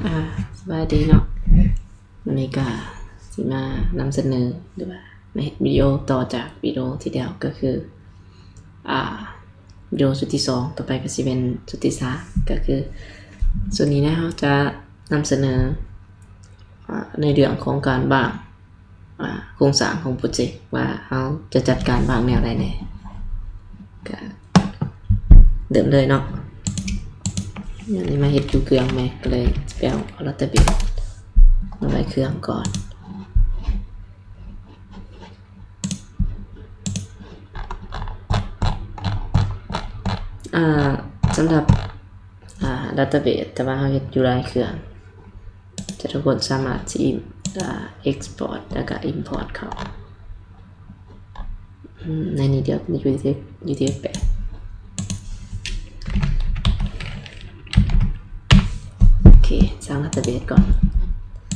ອ່າ ສະບາຍດີເນາະ, ວັນນີ້ກະຊິມານຳສະເໜີ ຫຼືວ່າມາເຮັດວິດີໂອຕໍ່ຈາກວິດີໂອທີ່ແລ້ວ ກໍຄື ອ່າ ວິດີໂອຊຸດທີສອງ, ຕໍ່ໄປກໍຊິເປັນຊຸດທີສາມ. ກໍຄືຊຸດນີ້ນະ ເຮົາຈະນຳສະເໜີ ອ່າ ໃນເລື່ອງຂອງການວາງ ອ່າ ໂຄງສ້າງຂອງໂປຣເຈັກ ວ່າເຮົາຈະຈັດການວາງແນວໃດແດ່. ກະເລີ່ມເລີຍເນາະ. ອັນນີ້ມາເຮັດຢູ່ເຄື່ອງໃໝ່ ກໍເລີຍໄປເອົາ ເອົາດາຕາເບສມາໄວ້ເຄື່ອງກ່ອນ. ອ່າ ສຳລັບ ອ່າ ດາຕາເບສ ແຕ່ວ່າເຮົາເຮັດຢູ່ຫຼາຍເຄື່ອງ ແຕ່ທຸກຄົນສາມາດຊິ ອ່າ export ແລ້ວກໍ import ເຂົ້າ ອືມ ໃນນີ້ດຽວ ຢູ່ທີ່ ຢູ່ທີ່ແປດ. ໂອເຄ ສ້າງດາຕາເບສກ່ອນ.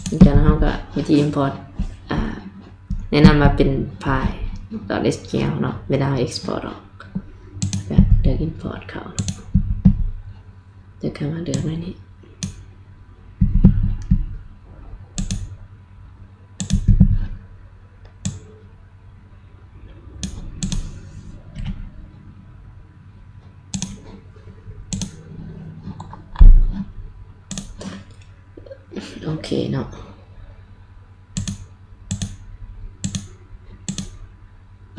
ຫຼັງຈາກນັ້ນເຮົາກໍວິທີ import ອ່າ ແນະນຳວ່າເປັນ file dot html ເນາະ, ເວລາເຮົາ export ອອກ ແລ້ວກໍເລືອກ import ເຂົ້າເນາະ. ແລ້ວກໍມາເລືອກໃນນີ້. ໂອເຄເນາະ.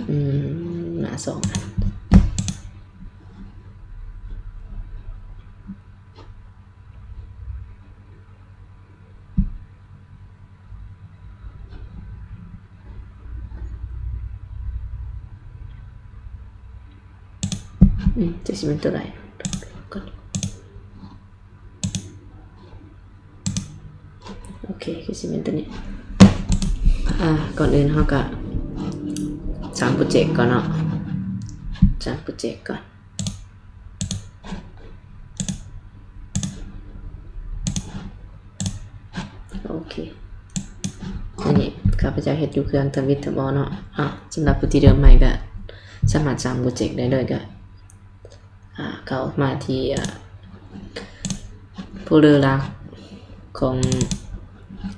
ອືມ ມາສອງອັນ. ອືມ ຈັກຊິແມ່ນຕົວໃດ. ໂອເຄ ຄືຊິແມ່ນຕົວນີ້. ອ່າ ກ່ອນອື່ນເຮົາກະສ້າງໂປຣເຈັກກ່ອນເນາະ, ສ້າງໂປຣເຈັກກ່ອນ. ໂອເຄ ອັນນີ້ຂ້າພະເຈົ້າເຮັດຢູ່ເຄື່ອງທຳອິດທຳອໍເນາະ. ອ່າ ສຳລັບຜູ້ທີ່ເລີ່ມໃໝ່ກະສາມາດສ້າງໂປຣເຈັກໄດ້ເລີຍ, ກະ ອ່າ ເຂົ້າມາທີ່ ອ່າ ໂຟລເດີຫຼັກຂອງ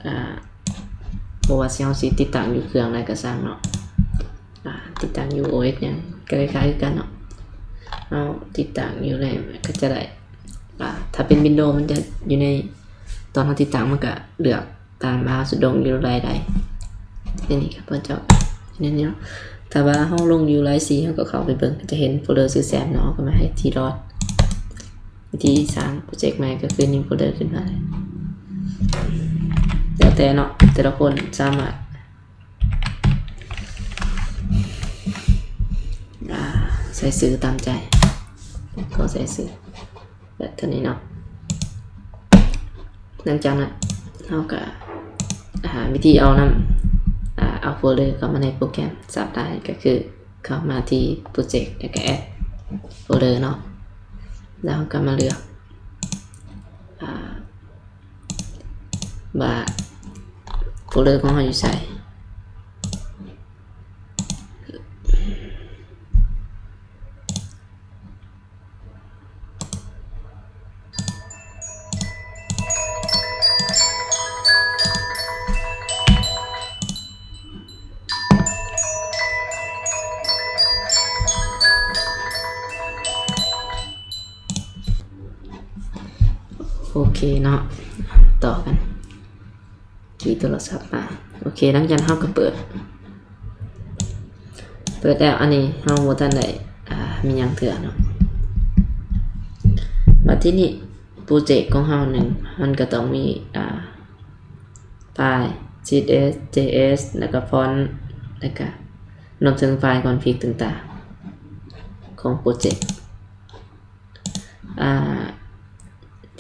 ອ່າ ບໍ່ວ່າຊິ ເຮົາຊິຕິດຕັ້ງຢູ່ເຄື່ອງໃດກໍຊ່າງເນາະ, ອ່າ ຕິດຕັ້ງຢູ່ໂອເອັສຫຍັງກໍຄ້າຍໆຄືກັນເນາະ. ເຮົາຕິດຕັ້ງຢູ່ໃນ ກໍຈະໄດ້ ອ່າ ຖ້າເປັນວິນໂດ ມັນຈະຢູ່ໃນ ຕອນເຮົາຕິດຕັ້ງ ມັນກະເລືອກ ຕາມວ່າເຮົາຊິລົງຢູ່ລາຍໃດ. ອັນນີ້ຂ້າພະເຈົ້າ ອັນນີ້ເນາະ, ຖ້າວ່າເຮົາລົງຢູ່ລາຍສີ່ ເຮົາກໍເຂົ້າໄປເບິ່ງ ກໍຈະເຫັນໂຟລເດີຊື່ແຊມເນາະ, ເຮົາກໍມາໃຫ້ທີ່ລອດ. ວິທີສ້າງໂປຣເຈັກໃໝ່ກໍຄື new folder ຂຶ້ນມາເລີຍ. ແລ້ວແຕ່ເນາະ, ແຕ່ລະຄົນສາມາດ ອ່າ ໃສ່ຊື່ຕາມໃຈ, ກໍໃສ່ຊື່ ແບບເທົ່ານີ້ເນາະ. ຫຼັງຈາກນັ້ນເຮົາກໍຫາວິທີເອົານຳ ອ່າ ເອົາໂຟລເດີເຂົ້າມາໃນໂປຣແກຣມສັບໄດ້ ກໍຄືເຂົ້າມາທີ່ໂປຣເຈັກ ແລ້ວກໍແອັດໂຟລເດີເນາະ, ແລ້ວເຮົາກໍມາເລືອກ ອ່າ ວ່າໂຟລເດີຂອງເຮົາຢູ່ໃສ. ໂອເຄເນາະ, ຕໍ່ກັນ. ທີ່ໂທລະສັບມາ. ໂອເຄ, ຫຼັງຈາກນັ້ນເຮົາກໍເປີດ, ເປີດແລ້ວ ອັນນີ້ເຮົາບໍ່ທັນໄດ້ ອ່າ ມີຫຍັງເທື່ອເນາະ. ບັດທີນີ້ໂປຣເຈັກຂອງເຮົາໜຶ່ງ ມັນກໍຕ້ອງມີ ອ່າ ໄຟລ໌ ຊີເອັສ ເຈເອັສ ແລ້ວກໍຟອນ ແລ້ວກໍລວມເຖິງໄຟລ໌ຄອນຟິກຕ່າງໆຂອງໂປຣເຈັກ. ອ່າ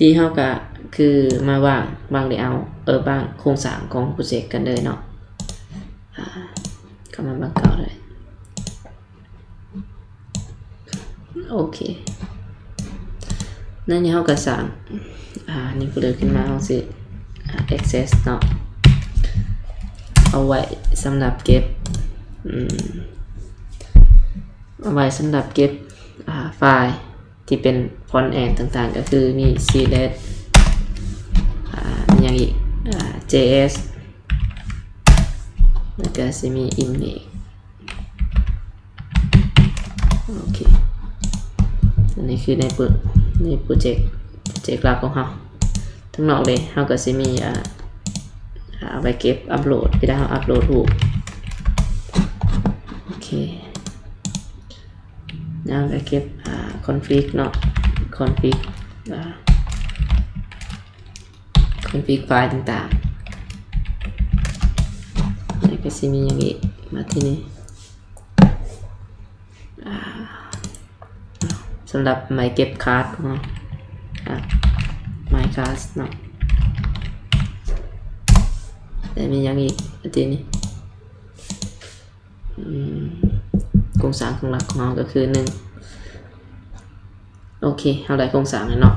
ທີ່ເຮົາກະຄືມາວາງ ວາງເລເອົາ ເອີ ວາງໂຄງສ້າງຂອງໂປຣເຈັກກັນເລີຍເນາະ. ອ່າ ເຂົ້າມາບາງເກົ່າເລີຍ. ໂອເຄ ໃນນີ້ເຮົາກະສ້າງ ອ່າ ນີ້ໂຟລເດີຂຶ້ນມາ ເຮົາຊິ ອ່າ ແອັກເຊັສເນາະ ເອົາໄວ້ສຳລັບເກັບ ອືມ ເອົາໄວ້ສຳລັບເກັບ ອ່າ ໄຟລ໌ ທີ່ເປັນຟອນແອງຕ່າງໆ ກໍຄືມີ ຊີເອັສ ອ່າ ເຈເອສ ແລ້ວກໍຊິມີ image ໂອເຄ ອັນນີ້ຄືໃນໂປຣ ໃນໂປຣເຈັກ ໂປຣເຈັກຫຼັກຂອງເຮົາ. ທາງນອກເດ ເຮົາກໍຊິມີ ອ່າ ອ່າ ເອົາໄວ້ເກັບອັບໂຫຼດ ເວລາເຮົາອັບໂຫຼດຮູບ. ໂອເຄ ແລ້ວກໍເກັບ ອ່າ ຄອນຟິກເນາະ ຄອນຟິກ ອ່າ ຄອນຟິກໄຟລ໌ຕ່າງໆ ແລ້ວກໍຊິມີຫຍັງອີກ ມາທີ່ນີ້ ອ່າ ສຳລັບໄມ້ເກັບຄາສຂອງເຮົາ ອ່າ ໄມ້ຄາສເນາະ ແລ້ວມີຫຍັງອີກ ມາທີ່ນີ້ ອືມ ໂຄງສ້າງຂອງຫຼັກຂອງເຮົາກໍຄື ໜຶ່ງ ໂອເຄ ເຮົາໄດ້ໂຄງສ້າງແລ້ວເນາະ.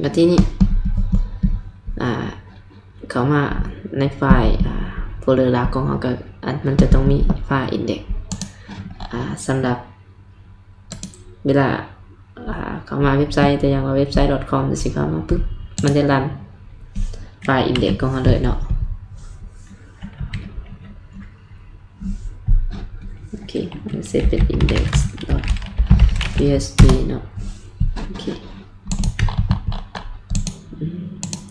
ບັດທີນີ້ ອ່າ ເຂົ້າມາໃນໄຟລ໌ ອ່າ ໂຟລເດີຫຼັກຂອງເຮົາ ກໍ ອັນ ມັນຈະຕ້ອງມີໄຟລ໌ອິນເດັກ ອ່າ ສຳລັບເວລາ ອ່າ ເຂົ້າມາເວັບໄຊ ຕົວຢ່າງວ່າເວັບໄຊດອດຄອມ ຊິເຂົ້າມາປຶບ ມັນຈະລັນໄຟລ໌ອິນເດັກຂອງເຮົາເລີຍເນາະ. ໂອເຄ ເຊບເປັນ index dot php ເນາະ. ໂອເຄ ອືມ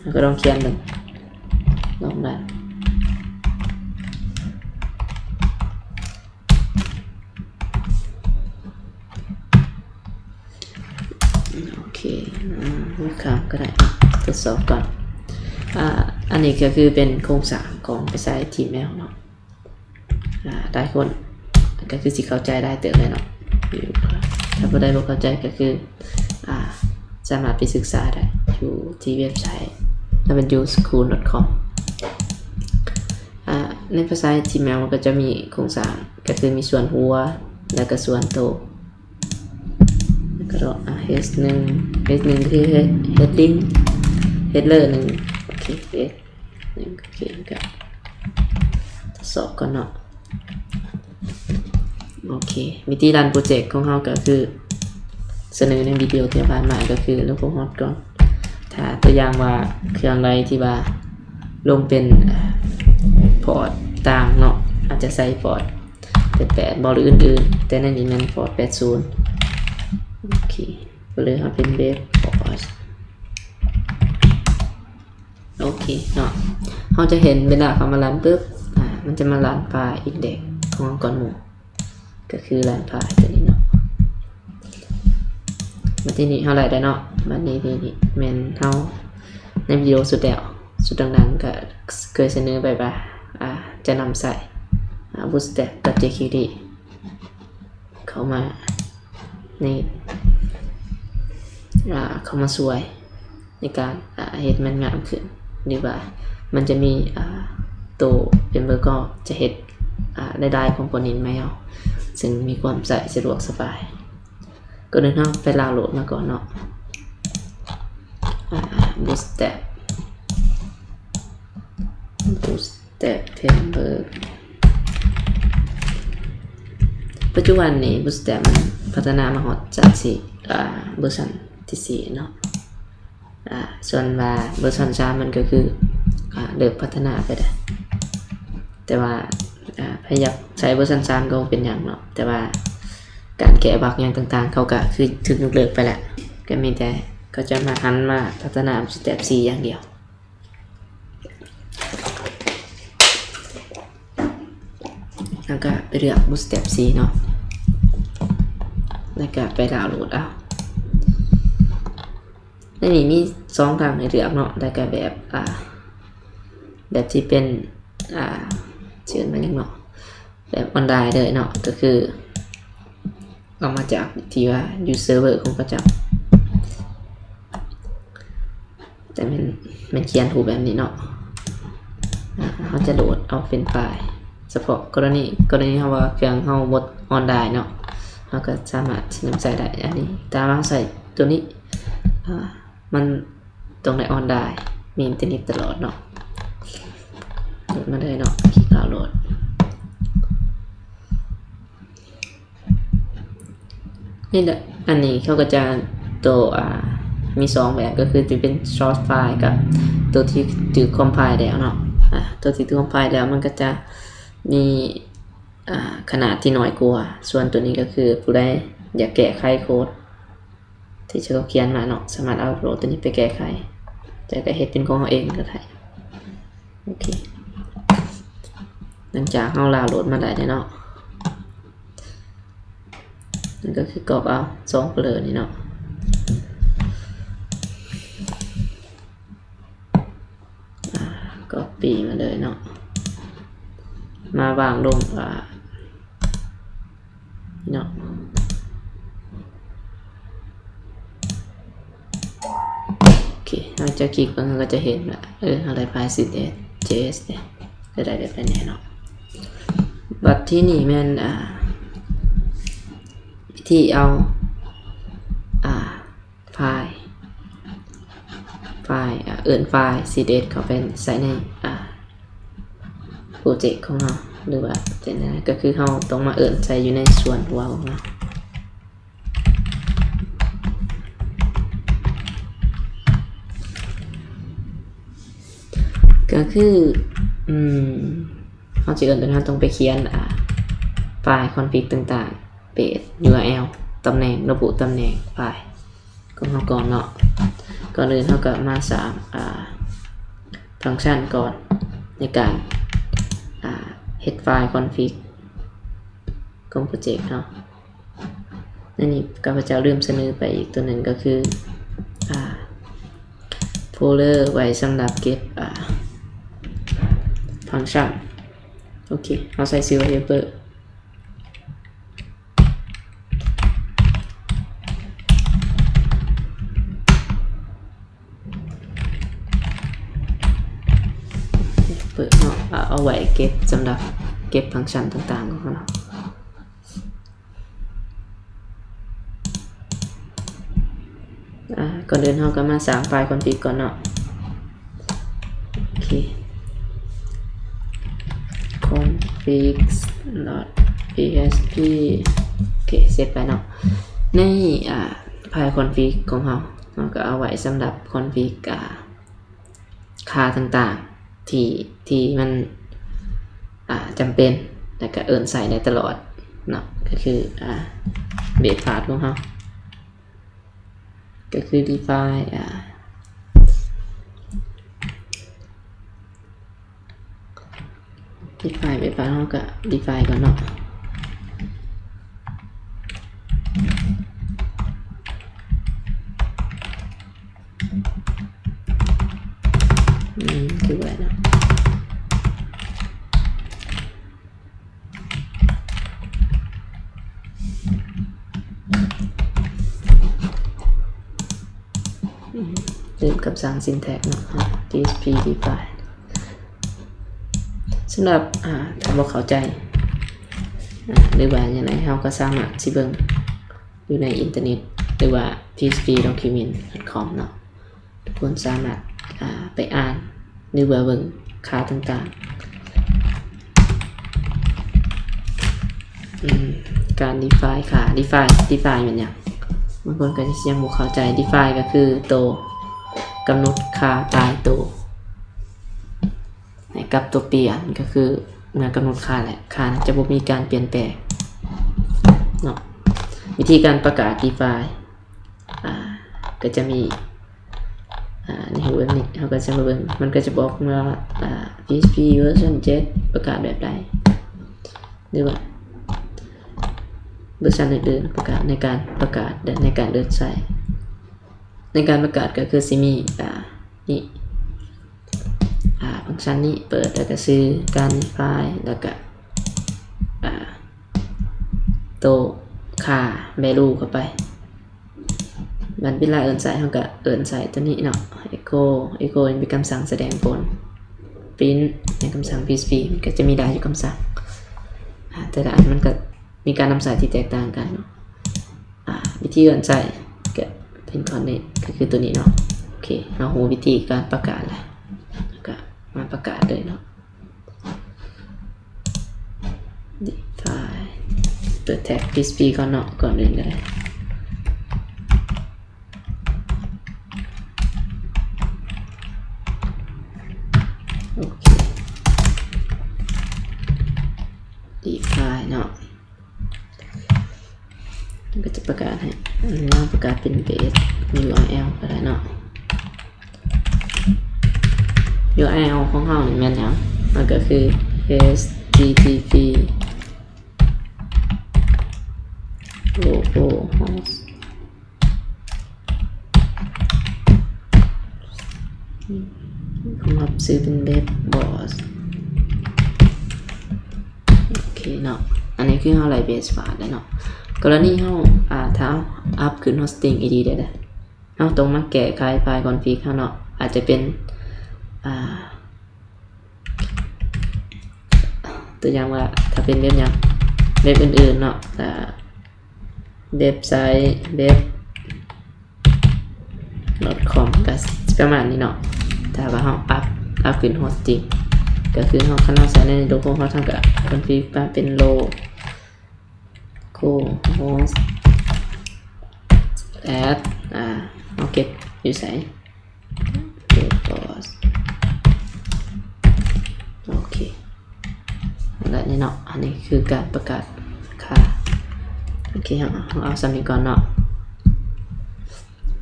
ເຮົາກໍລອງຂຽນເບິ່ງ ລອງໄດ້. ໂອເຄ ອາ ຂ້າມກໍໄດ້ ອາ ທົດສອບກ່ອນ. ອາ ອັນນີ້ກໍຄືເປັນໂຄງສ້າງຂອງໄຟລ໌ໄຊ Gmail ເນາະ. ອາ ຫຼາຍຄົນກໍຄືຊິເຂົ້າໃຈຫຼາຍເຕີບແລ້ວເນາະ. ຖ້າຜູ້ໃດບໍ່ເຂົ້າໃຈກໍຄື ອາ ສາມາດໄປສຶກສາໄດ້ຢູ່ທີ່ເວັບໄຊ w s c h o o l dot com. ອາ ໃນໄຟລ໌ໄຊ Gmail ມັນກໍຈະມີໂຄງສ້າງ ກໍຄືມີສ່ວນຫົວ ແລ້ວກໍສ່ວນໂຕ ແລ້ວກໍ ອາ ເຮດໜຶ່ງ ເຮດໜຶ່ງຄື ເຮດ ເຮດດິງ ເຮດເລີໜຶ່ງ. ໂອເຄ ເຮດໜຶ່ງ ໂອເຄ ກໍທົດສອບກ່ອນເນາະ. ໂອເຄ ວິທີລັນໂປຣເຈັກຂອງເຮົາກໍຄື ສະເໜີໃນວິດີໂອທີ່ຜ່ານມາ ກໍຄື localhost ກ່ອນ. ຖ້າຕົວຢ່າງວ່າເຄື່ອງໃດທີ່ວ່າລົງເປັນ ອາ ພອດຕ່າງເນາະ ອາດຈະໃສ່ພອດ ແປດແປດ ບໍ່ ຫຼື ອື່ນໆ ແຕ່ໃນນີ້ແມ່ນພອດ ແປດສິບ. ໂອເຄ ກໍເລີຍເຮົາເປັນເວັບພອດ. ໂອເຄເນາະ ເຮົາຈະເຫັນເວລາເຂົ້າມາລັນປຶບ ອາ ມັນຈະມາລັນໄຟລ໌ອິນເດັກຂອງເຮົາກ່ອນໝູ່ ກໍຄືລັນໄຟລ໌ຕົວນີ້ເນາະ. ມາທີ່ນີ້ເຮົາໄລ່ໄດ້ເນາະ. ບັດນີ້ ນີ້ ນີ້ແມ່ນເຮົາໃນວິດີໂອສຸດແລ້ວ ສຸດດັງໆ ກໍເຄີຍສະເໜີໄປວ່າ ອາ ຈະນຳໃຊ້ ອາ bootstrap dot jQuery ເຂົ້າມາໃນ ອາ ເຂົ້າມາຊ່ວຍໃນການ ອາ ເຮັດມັນງາມຂຶ້ນ ຫຼືວ່າມັນຈະມີ ອາ ໂຕເຟຣມເວີກ ກໍຈະເຮັດ ອາ ຫຼາຍໆ ຄອມໂພເນັນໃໝ່ເອົາ ເຊິ່ງມີຄວາມໃຊ້ສະດວກສະບາຍ. ກ່ອນອື່ນເຮົາໄປດາວໂຫຼດມາກ່ອນເນາະ ອາ Bootstrap Bootstrap Framework. ປັດຈຸບັນນີ້ Bootstrap ມັນພັດທະນາມາຮອດຊັ້ນສີ່ ອາ ເວີຊັນທີສີ່ເນາະ. ອາ ສ່ວນວ່າເວີຊັນສາມມັນກໍຄື ອາ ເລີກພັດທະນາໄປແລ້ວ ແຕ່ວ່າ ອາ ໃຜຢາກໃຊ້ເວີຊັນສາມກໍບໍ່ເປັນຫຍັງເນາະ ແຕ່ວ່າການແກ້ບັກຫຍັງຕ່າງໆ ເຂົາກໍຄືຖືກຍົກເລີກໄປແລ້ວ ກໍມີແຕ່ເຂົາຈະມາຫັນມາພັດທະນາ Bootstrap ສີ່ຢ່າງດຽວ. ແລ້ວກໍໄປເລືອກ Bootstrap ສີ່ເນາະ ແລ້ວກໍໄປດາວໂຫຼດເອົາ. ໃນນີ້ມີສອງທາງໃຫ້ເລືອກເນາະ ແລ້ວກໍແບບ ອາ ແບບທີ່ເປັນ ອາ ຊື່ນວ່າຫຍັງເນາະ ແບບອອນລາຍເລີຍເນາະ ກໍຄືເອົາມາຈາກທີ່ວ່າຢູ່ເຊີເວີຂອງເຂົາເຈົ້າ ແຕ່ແມ່ນ ແມ່ນຂຽນຮູບແບບນີ້ເນາະ. ອາ ເຮົາຈະໂຫຼດເອົາເປັນໄຟລ໌ສະເພາະກໍລະນີ ກໍລະນີເຮົາວ່າເຄື່ອງເຮົາບໍ່ອອນລາຍເນາະ ເຮົາກໍສາມາດນຳໃຊ້ໄດ້. ອັນນີ້ຖ້າເຮົາໃຊ້ຕົວນີ້ ອາ ມັນຕ້ອງໄດ້ອອນລາຍ ມີອິນເຕີເນັດຕະຫຼອດເນາະ. ໂຫຼດມາເລີຍເນາະ ຄລິກດາວໂຫຼດ. ນີ້ແຫຼະ ອັນນີ້ເຂົາກໍຈະໂຕ ອາ ມີສອງແບບ ກໍຄືຈະເປັນຊອດໄຟລ໌ກັບຕົວທີ່ຖືກຄອມໄພລ໌ແລ້ວເນາະ. ອາ ຕົວທີ່ຖືກຄອມໄພລ໌ແລ້ວມັນກໍຈະມີ ອາ ຂະໜາດທີ່ນ້ອຍກວ່າ. ສ່ວນຕົວນີ້ກໍຄືຜູ້ໃດຢາກແກ້ໄຂໂຄດທີ່ເຂົາຂຽນມາເນາະ ສາມາດເອົາໂຫຼດຕົວນີ້ໄປແກ້ໄຂ ແຕ່ກໍເຮັດເປັນຂອງເຮົາເອງກໍໄດ້. ໂອເຄ ຫຼັງຈາກເຮົາດາວໂຫຼດມາໄດ້ແລ້ວເນາະ ມັນກໍຄືກອບເອົາສອງໂຟລເດີນີ້ເນາະ ອາ ກັອບປີ້ມາເລີຍເນາະ ມາວາງລົງ ອາ ເນາະ. ໂອເຄ ເຮົາຈະຄລິກເບິ່ງ ເຮົາກໍຈະເຫັນວ່າ ເອີ ເຮົາໄດ້ໄຟລ໌ CSS.js ເດ້ ກໍໄດ້ແບບນີ້ເນາະ. ບັດທີນີ້ແມ່ນ ອາ ວິທີເອົາ ອາ ໄຟລ໌ ໄຟລ໌ ອາ ເອີ້ນໄຟລ໌ CSS ເຂົ້າໄປໃສ່ໃນ ອາ ໂປຣເຈັກຂອງເຮົາ ຫຼືວ່າເປັນຫຍັງ ກໍຄືເຮົາຕ້ອງມາເອີ້ນໃສ່ຢູ່ໃນສ່ວນຫົວຂອງເຮົາ ກໍຄື ອືມ ເຮົາຊິເອີ້ນຕົວນັ້ນ ເຮົາຕ້ອງໄປຂຽນ ອາ ໄຟລ໌ຄອນຟິກຕ່າງໆ ເບສ URL ຕຳແໜ່ງ ລະບຸຕຳແໜ່ງໄຟລ໌ ຂອງເຮົາກ່ອນເນາະ. ກ່ອນອື່ນເຮົາກໍມາສ້າງ ອາ ຟັງຊັນກ່ອນ ໃນການ ອາ ເຮັດໄຟລ໌ຄອນຟິກຂອງໂປຣເຈັກເຮົາ. ໃນນີ້ຂ້າພະເຈົ້າລືມສະເໜີໄປອີກຕົວໜຶ່ງ ກໍຄື ອາ ໂຟລເດີໄວ້ສຳລັບເກັບ ອາ ຟັງຊັນ. ໂອເຄ ເຮົາໃສ່ຊື່ວ່າ helper ເປີດເນາະ ເອົາໄວ້ເກັບສຳລັບເກັບຟັງຊັນຕ່າງໆຂອງເຮົາເນາະ. ອາ ກ່ອນອື່ນເຮົາກໍມາສ້າງໄຟລ໌ຄອນຟິກກ່ອນເນາະ. ໂອເຄ config.php ໂອເຄ ເຊບໄປເນາະ. ໃນ ອາ ໄຟລ໌ຄອນຟິກຂອງເຮົາ ເຮົາກໍເອົາໄວ້ສຳລັບຄອນຟິກ ອາ ຄ່າຕ່າງໆ ທີ່ ທີ່ມັນ ອາ ຈຳເປັນ ແລ້ວກໍເອີ້ນໃຊ້ໄດ້ຕະຫຼອດເນາະ ກໍຄື ອາ ເບສພາດຂອງເຮົາ ກໍຄື define ອາ define ໄປປານເຮົາກະ define ກ່ອນເນາະ. ອືມ ຄືວ່າເນາະ ອືມ ເລີ່ມກັບສ້າງ syntax ເນາະ php define. ສຳລັບ ອາ ຖ້າບໍ່ເຂົ້າໃຈ ອາ ຫຼືວ່າຫຍັງໃດ ເຮົາກໍສາມາດຊິເບິ່ງຢູ່ໃນອິນເຕີເນັດ ຫຼືວ່າ phpdocument.com ເນາະ. ທຸກຄົນສາມາດ ອາ ໄປອ່ານ ຫຼືວ່າເບິ່ງຂ່າວຕ່າງໆ. ອືມ ການ define ຄ່າ define define ແມ່ນຫຍັງ? ບາງຄົນກໍຍັງບໍ່ເຂົ້າໃຈ. Define ກໍຄືໂຕກຳນົດຄ່າຕາຍໂຕໃຫ້ກັບຕົວປ່ຽນ, ກໍຄືເມື່ອກຳນົດຄ່າແລ້ວ ຄ່ານັ້ນຈະບໍ່ມີການປ່ຽນແປງເນາະ. ວິທີການປະກາດ define ອາ ກໍຈະມີ ອາ ໃນຮູບແບບນີ້ ເຮົາກໍຈະມາເບິ່ງ ມັນກໍຈະບອກມາວ່າ ອາ php version ເຈັດ ປະກາດແບບໃດ ຫຼືວ່າເວີຊັນອື່ນໆ ປະກາດ ໃນການປະກາດ ແລະ ໃນການເດີນສາຍ. ໃນການປະກາດກໍຄືຊິມີ ອາ ນີ້ ອາ ຟັງຊັນນີ້ເປີດ ແລ້ວກໍຊື່ການ define ແລ້ວກໍ ອາ ໂຕຄ່າ value ເຂົ້າໄປ. ບັດເວລາເອີ້ນໃສ່ ເຮົາກໍເອີ້ນໃສ່ຕົວນີ້ເນາະ echo echo ເປັນຄຳສັ່ງສະແດງຜົນ print ເປັນຄຳສັ່ງ php ມັນກໍຈະມີຫຼາຍຢູ່ຄຳສັ່ງ ອາ ແຕ່ລະອັນມັນກໍມີການນຳໃຊ້ທີ່ແຕກຕ່າງກັນເນາະ. ອາ ວິທີເອີ້ນໃຊ້ກໍເປັນ connect ກໍຄືຕົວນີ້ເນາະ. ໂອເຄ ເຮົາຮູ້ວິທີການປະກາດແລ້ວ ແລ້ວກໍມາປະກາດເລີຍເນາະ. Define ເປີດແທັກ php ກ່ອນເນາະ ກ່ອນອື່ນເລີຍ. ໂອເຄ ດີຟາຍເນາະ ມັນກໍຈະປະກາດໃຫ້ ລອງປະກາດເປັນເບສຢູອາແອລກໍໄດ້ເນາະ. ຢູອາແອລຂອງເຮົານີ້ແມ່ນຫຍັງ? ມັນກໍຄື ເອສ ທີ ທີ ພີ ໂລໂກໂຮສ ເຮົາຮັບຊື່ເປັນເບສບອສ ໂອເຄເນາະ. ອັນນີ້ຄືເຮົາໄລ່ເບສຟາດແລ້ວເນາະ. ກໍລະນີເຮົາ ອາ ຖ້າເຮົາອັບຂຶ້ນໂຮສຕິງອີ່ຫຼີໄດ້ ເຮົາຕ້ອງມາແກ້ໄຂໄຟລ໌ຄອນຟິກເຮົາເນາະ ອາດຈະເປັນ ອາ ຕົວຢ່າງວ່າ ຖ້າເປັນເວັບຫຍັງ ເວັບອື່ນໆເນາະ ອາ ເວັບໄຊເວັບດອດຄອມ ກໍຊິປະມານນີ້ເນາະ. ຖ້າວ່າເຮົາອັບ ອັບຂຶ້ນໂຮສຕິງ ກໍຄືເຮົາ ຄັນເຮົາໃຊ້ໃນໂລໂກໂຮສ ເຮົາກໍຄອນຟິກມາເປັນໂລ ໂກໂຮສແອັດ ອາ ເຮົາເກັບຢູ່ໃສ? ໂລໂກໂຮສ ໂອເຄ ແບບນີ້ເນາະ. ອັນນີ້ຄືການປະກາດຄ່າ. ໂອເຄ ເຮົາ ເຮົາເອົາສ່ຳນີ້ກ່ອນເນາະ.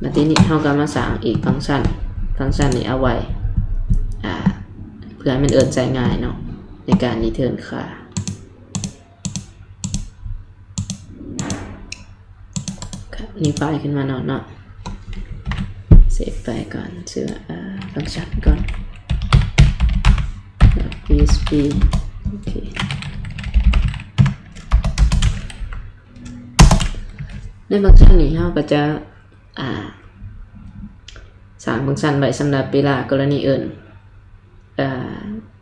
ບາດທີນີ້ເຮົາກໍມາສ້າງອີກຟັງຊັນ. ຟັງຊັນນີ້ເອົາໄວ້ ອາ ເພື່ອໃຫ້ມັນເອີ້ນໃຊ້ງ່າຍເນາະ ໃນການຣີເທີນຄ່າ. ນີ້ໄຟລ໌ຂຶ້ນມາເນາະ ເນາະ ເຊບໄຟລ໌ກ່ອນ ຊື່ວ່າ ອາ ຟັງຊັນກ່ອນ ພີເອັດເອັສພີ ໂອເຄ. ໃນຟັງຊັນນີ້ເຮົາກໍຈະ ອາ ສ້າງຟັງຊັນໄວ້ສຳລັບເວລາກໍລະນີເອີ້ນ ອາ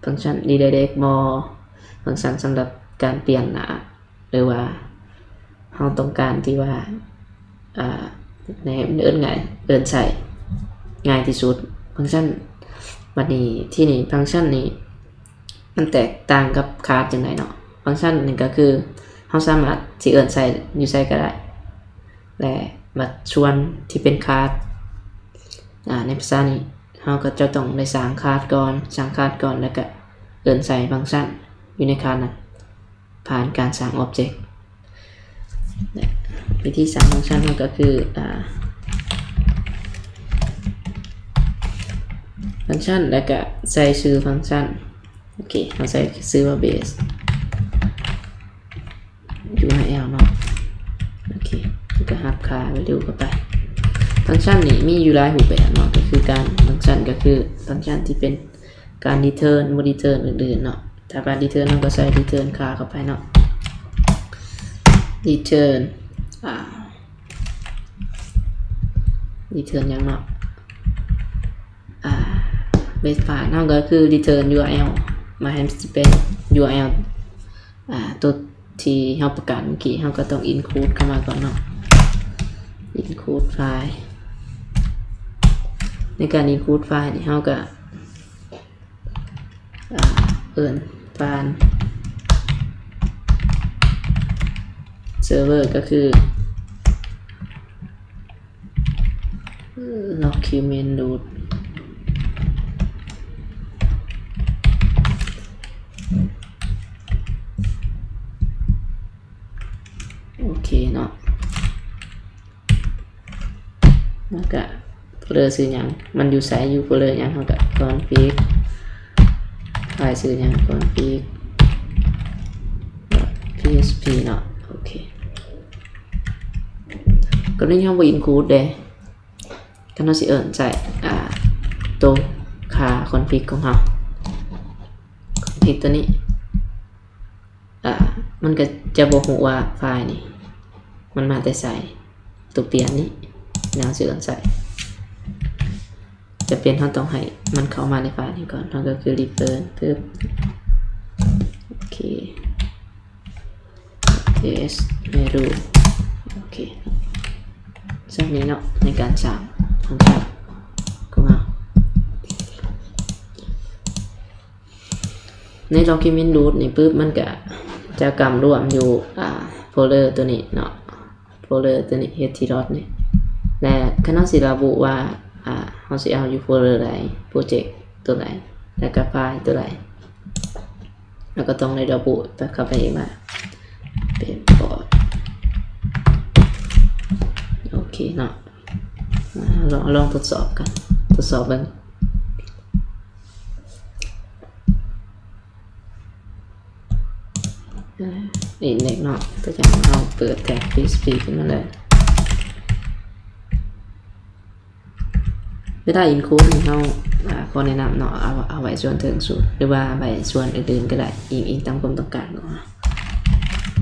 ຟັງຊັນຣີໄດເຣັກບໍ ຟັງຊັນສຳລັບການປ່ຽນໜ້າ ຫຼືວ່າເຮົາຕ້ອງການທີ່ວ່າ ອາ ໃຫ້ມັນເອີ້ນງ່າຍ ເອີ້ນໃຊ້ງ່າຍທີ່ສຸດ ຟັງຊັນ. ບັດນີ້ ທີນີ້ ຟັງຊັນນີ້ ມັນແຕກຕ່າງກັບຄາສຈັ່ງໃດເນາະ? ຟັງຊັນນີ້ກໍຄືເຮົາສາມາດຊິເອີ້ນໃຊ້ຢູ່ໃສກໍໄດ້ ແລະ ບັດສ່ວນທີ່ເປັນຄາສ ອາ ໃນພາສານີ້ ເຮົາກໍຈະຕ້ອງໄດ້ສ້າງຄາສກ່ອນ ສ້າງຄາສກ່ອນ ແລ້ວກໍເອີ້ນໃຊ້ຟັງຊັນຢູ່ໃນຄາສນັ້ນ ຜ່ານການສ້າງອອບເຈັກ. ແລະ ວິທີສ້າງຟັງຊັນເຮົາກໍຄື ອາ ຟັງຊັນ ແລ້ວກໍໃສ່ຊື່ຟັງຊັນ. ໂອເຄ ເຮົາໃສ່ຊື່ວ່າເບສຢູອາແອລເນາະ. ໂອເຄ ແລ້ວກໍຮັບຄ່າແວລູເຂົ້າໄປ. ຟັງຊັນນີ້ມີຢູ່ຫຼາຍຮູບແບບເນາະ ກໍຄືການ ຟັງຊັນກໍຄືຟັງຊັນທີ່ເປັນການຣີເທີນ ບໍ່ຣີເທີນອື່ນໆເນາະ. ຖ້າວ່າຣີເທີນ ເຮົາກໍໃສ່ຣີເທີນຄ່າເຂົ້າໄປເນາະ ຣີເທີນ ອາ ຣີເທີນຫຍັງເນາະ? ອາ ເບສພາດເຮົາກໍຄືຣີເທີນຢູອາແອລ ມາໃຫ້ມັນຊິເປັນຢູອາແອລ ອາ ຕົວທີ່ເຮົາປະກາດເມື່ອກີ້ ເຮົາກໍຕ້ອງອິນຄູດເຂົ້າມາກ່ອນເນາະ ອິນຄູດໄຟລ໌. ໃນການອິນຄູດໄຟລ໌ນີ້ ເຮົາກໍ ອາ ເອີ້ນຜ່ານເຊີເວີ ກໍຄື document root ໂອເຄເນາະ. ແລ້ວກະໂຟລເດີຊື່ຫຍັງ ມັນຢູ່ໃສ ຢູ່ໂຟລເດີຫຍັງ ເຮົາກະຄອນຟິກ ໄຟລ໌ຊື່ຫຍັງ ຄອນຟິກ ພີເອັດເອັສພີເນາະ. ໂອເຄ ກໍນີ້ເຮົາບໍ່ອິນຄູດເດ້ ຄັນເຮົາຊິເອີ້ນໃສ່ ອາ ໂຕຄ່າຄອນຟິກຂອງເຮົາ ຄອນຟິກໂຕນີ້ ອາ ມັນກໍຈະບໍ່ຮູ້ວ່າໄຟລ໌ນີ້ມັນມາແຕ່ໃສ ໂຕປ່ຽນນີ້ ແນວຊິເອີ້ນໃສ່ ຈະເປັນເຮົາຕ້ອງໃຫ້ມັນເຂົ້າມາໃນໄຟລ໌ນີ້ກ່ອນ ເຮົາກໍຄືຣີເຟີນປຶບ ໂອເຄ ເທສເມນູ ໂອເຄ ສ່ຳນີ້ເນາະ ໃນການສ້າງຂອງເຮົາ ໃນ document root ນີ້ປຶບ ມັນກະຈະກຳລວມຢູ່ ອາ ໂຟລເດີໂຕນີ້ເນາະ ໂຟລເດີໂຕນີ້ ເອັດທີດອດນີ້ ແລະ ຄັນເຮົາຊິລະບຸວ່າ ອາ ເຮົາຊິເອົາຢູ່ໂຟລເດີໃດ ໂປຣເຈັກໂຕໃດ ແລ້ວກໍໄຟລ໌ຕົວໃດ ເຮົາກໍຕ້ອງໄດ້ລະບຸໄປ ເຂົ້າໄປອີກວ່າເປັນ port ໂອເຄເນາະ. ອາ ລອງ ລອງທົດສອບກັນ ທົດສອບເບິ່ງ ອາ ອີກເລັກເນາະ. ຕົວຢ່າງເຮົາເປີດແທັບ PHP ຂຶ້ນມາເລີຍ. ເວລາ include ນີ້ເຮົາ ອາ ຂໍແນະນຳເນາະ ເອົາ ເອົາໄວ້ສ່ວນເທິງສຸດ ຫຼືວ່າໄວ້ສ່ວນອື່ນໆກໍໄດ້ ອີງ ອີງຕາມຄວາມຕ້ອງການຂອງເຮົາ. ໂ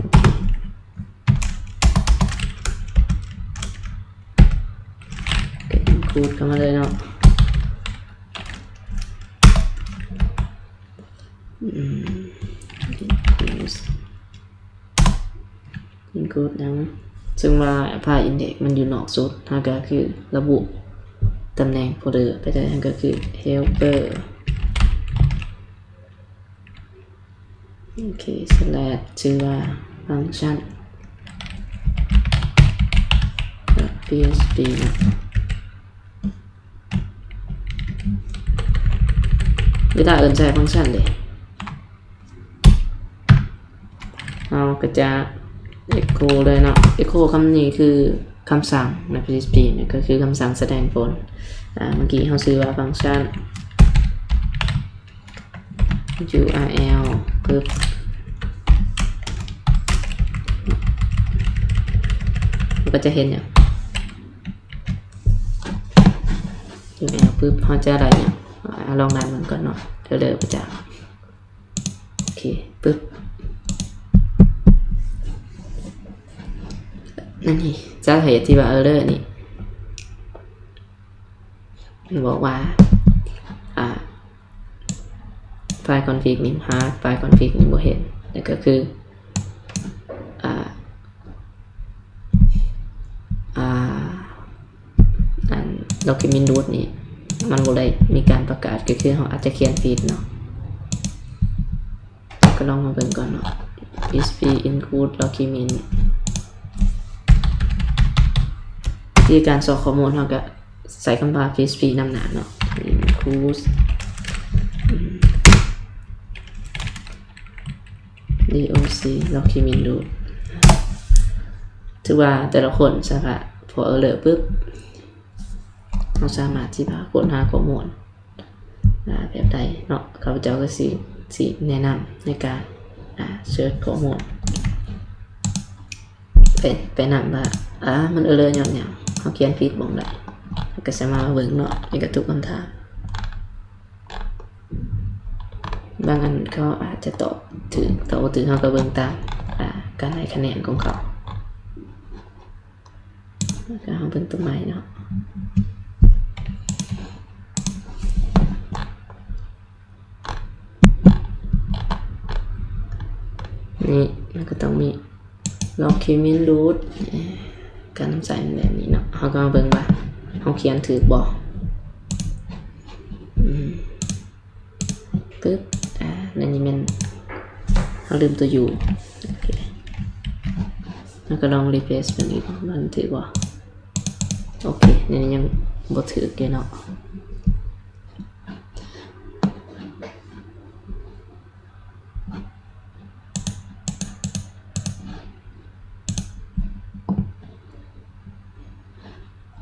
ອເຄ ກໍ include ເຂົ້າມາເລີຍເນາະ. ອືມ include include ຫຍັງ ເຊິ່ງວ່າໄຟລ໌ index ມັນຢູ່ນອກສຸດ ເຮົາກໍຄືລະບຸຕຳແໜ່ງ folder ໄປເລີຍ ເຮົາກໍຄື helper ໂອເຄ slash ຊື່ວ່າ function php ເນາະ. ເວລາເອີ້ນໃສ່ function ເດ້ ເຮົາກໍຈະ echo ເລີຍເນາະ. echo ຄຳນີ້ຄືຄຳສັ່ງໃນ PHP ນີ້ ກໍຄືຄຳສັ່ງສະແດງຜົນ. ອາ ເມື່ອກີ້ເຮົາຊື່ວ່າ function url ປຶບ ມັນກໍຈະເຮັດຫຍັງ url ປຶບ ເຮົາຈະໄດ້ຫຍັງ ອາ ລອງຣັນເບິ່ງກ່ອນເນາະ ເດີ ເດີ ປະຈາ ໂອເຄ ປຶບ ອັນນີ້ ສາເຫດທີ່ວ່າ error ນີ້ ມັນບອກວ່າ ອາ ໄຟລ໌ config ນີ້ ຫາໄຟລ໌ config ນີ້ບໍ່ເຫັນ ແລ້ວກໍຄື ອາ ອາ ອັນ document root ນີ້ ມັນບໍ່ໄດ້ມີການປະກາດ ກໍຄືເຮົາອາດຈະຂຽນຜິດເນາະ. ກໍລອງມາເບິ່ງກ່ອນເນາະ php include document ວິທີການຊອກຂໍ້ມູນ ເຮົາກໍໃສ່ຄຳວ່າ php ນຳໜ້າເນາະ include ອືມ doc document root ຖືວ່າແຕ່ລະຄົນສາມາດ ພໍ error ປຶບ ເຮົາສາມາດທີ່ຈະຄົ້ນຫາຂໍ້ມູນ ອາ ແບບໃດເນາະ. ຂ້າພະເຈົ້າກໍຊິ ຊິແນະນຳໃນການ ອາ ເສີດຂໍ້ມູນ ໄປ ໄປນຳວ່າ ອາ ມັນ error ຍ້ອນຫຍັງ ເຮົາຂຽນຜິດໝ່ອງໃດ ແລ້ວກໍສາມາດມາເບິ່ງເນາະ ໃນກະທຸກຄຳຖາມ. ບາງອັນເຂົາອາດຈະຕອບຖືກ ຕອບບໍ່ຖືກ ເຮົາກໍເບິ່ງຕາມ ອາ ການໃຫ້ຄະແນນຂອງເຂົາ. ແລ້ວກໍເຮົາເບິ່ງຕົວໃໝ່ເນາະ ນີ້ມັນກໍຕ້ອງມີ document root ການນຳໃຊ້ມັນແບບນີ້ເນາະ. ເຮົາກໍມາເບິ່ງວ່າເຮົາຂຽນຖືກບໍ່ ອືມ. ປຶບ ອາ ອັນນີ້ແມ່ນເຮົາລືມຕົວ u ໂອເຄ ເຮົາກໍລອງ refresh ເບິ່ງອີກ ມັນຖືກບໍ່? ໂອເຄ ອັນນີ້ຍັງບໍ່ຖືກຢູ່ເນາະ.